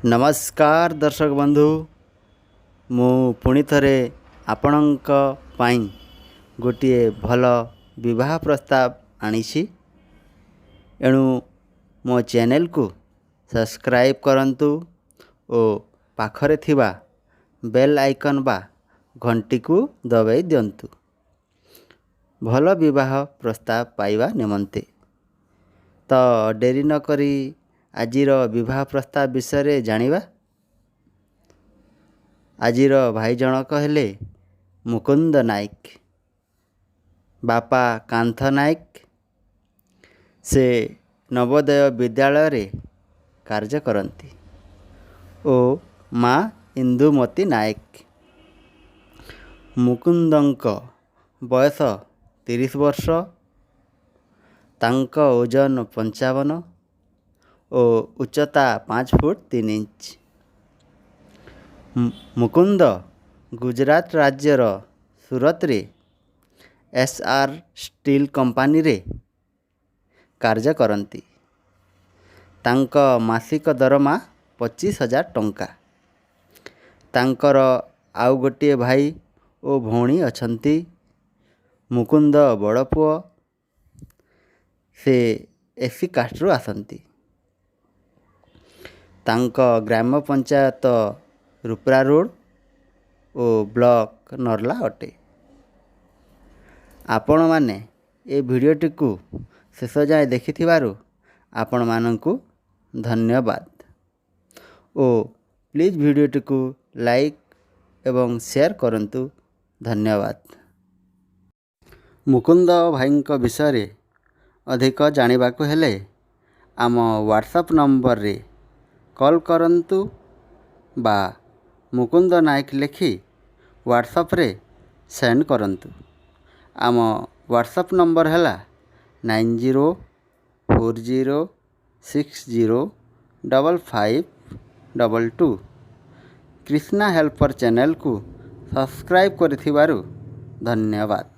ନମସ୍କାର ଦର୍ଶକ ବନ୍ଧୁ, ମୁଁ ପୁଣି ଥରେ ଆପଣଙ୍କ ପାଇଁ ଗୋଟିଏ ଭଲ ବିବାହ ପ୍ରସ୍ତାବ ଆଣିଛି। ଏଣୁ ମୋ ଚ୍ୟାନେଲକୁ ସବସ୍କ୍ରାଇବ୍ କରନ୍ତୁ ଓ ପାଖରେ ଥିବା ବେଲ୍ ଆଇକନ୍ ବା ଘଣ୍ଟିକୁ ଦବାଇ ଦିଅନ୍ତୁ ଭଲ ବିବାହ ପ୍ରସ୍ତାବ ପାଇବା ନିମନ୍ତେ। ତ ଡେରି ନକରି ଆଜିର ବିବାହ ପ୍ରସ୍ତାବ ବିଷୟରେ ଜାଣିବା। ଆଜିର ଭାଇ ଜଣକ ହେଲେ ମୁକୁନ୍ଦ ନାୟକ, ବାପା କାନ୍ଥ ନାୟକ। ସେ ନବୋଦୟ ବିଦ୍ୟାଳୟରେ କାର୍ଯ୍ୟ କରନ୍ତି ଓ ମା ଇନ୍ଦୁମତୀ ନାୟକ। ମୁକୁନ୍ଦଙ୍କ ବୟସ 30 ବର୍ଷ, ତାଙ୍କ ଓଜନ 55 ଓ ଉଚ୍ଚତା 5 ଫୁଟ 3 ଇଞ୍ଚ। ମୁକୁନ୍ଦ ଗୁଜରାଟ ରାଜ୍ୟର ସୁରତରେ ଏସ୍ ଆର୍ ଷ୍ଟିଲ୍ କମ୍ପାନୀରେ କାର୍ଯ୍ୟ କରନ୍ତି। ତାଙ୍କ ମାସିକ ଦରମା 25,000 ଟଙ୍କା। ତାଙ୍କର ଆଉ ଗୋଟିଏ ଭାଇ ଓ ଭଉଣୀ ଅଛନ୍ତି। ମୁକୁନ୍ଦ ବଡ଼ ପୁଅ। ସେ ଏସ୍ ସି କାଷ୍ଟରୁ ଆସନ୍ତି। ତାଙ୍କ ଗ୍ରାମ ପଞ୍ଚାୟତ ରୁପ୍ରା ରୋଡ଼ ଓ ବ୍ଲକ ନର୍ଲା ଅଟେ। ଆପଣମାନେ ଏ ଭିଡ଼ିଓଟିକୁ ଶେଷ ଯାଏଁ ଦେଖିଥିବାରୁ ଆପଣମାନଙ୍କୁ ଧନ୍ୟବାଦ ଓ ପ୍ଲିଜ୍ ଭିଡ଼ିଓଟିକୁ ଲାଇକ୍ ଏବଂ ସେୟାର କରନ୍ତୁ। ଧନ୍ୟବାଦ। ମୁକୁନ୍ଦ ଭାଇଙ୍କ ବିଷୟରେ ଅଧିକ ଜାଣିବାକୁ ହେଲେ ଆମ ହ୍ୱାଟ୍ସଆପ୍ ନମ୍ବରରେ କଲ୍ କରନ୍ତୁ ବା ମୁକୁନ୍ଦ ନାୟକ ଲେଖି ହ୍ୱାଟ୍ସଆପ୍ରେ ସେଣ୍ଡ କରନ୍ତୁ। ଆମ ହ୍ୱାଟ୍ସଆପ୍ ନମ୍ବର ହେଲା 9040605522। କ୍ରିଷ୍ଣା ହେଲ୍ପର ଚ୍ୟାନେଲକୁ ସବସ୍କ୍ରାଇବ୍ କରିଥିବାରୁ ଧନ୍ୟବାଦ।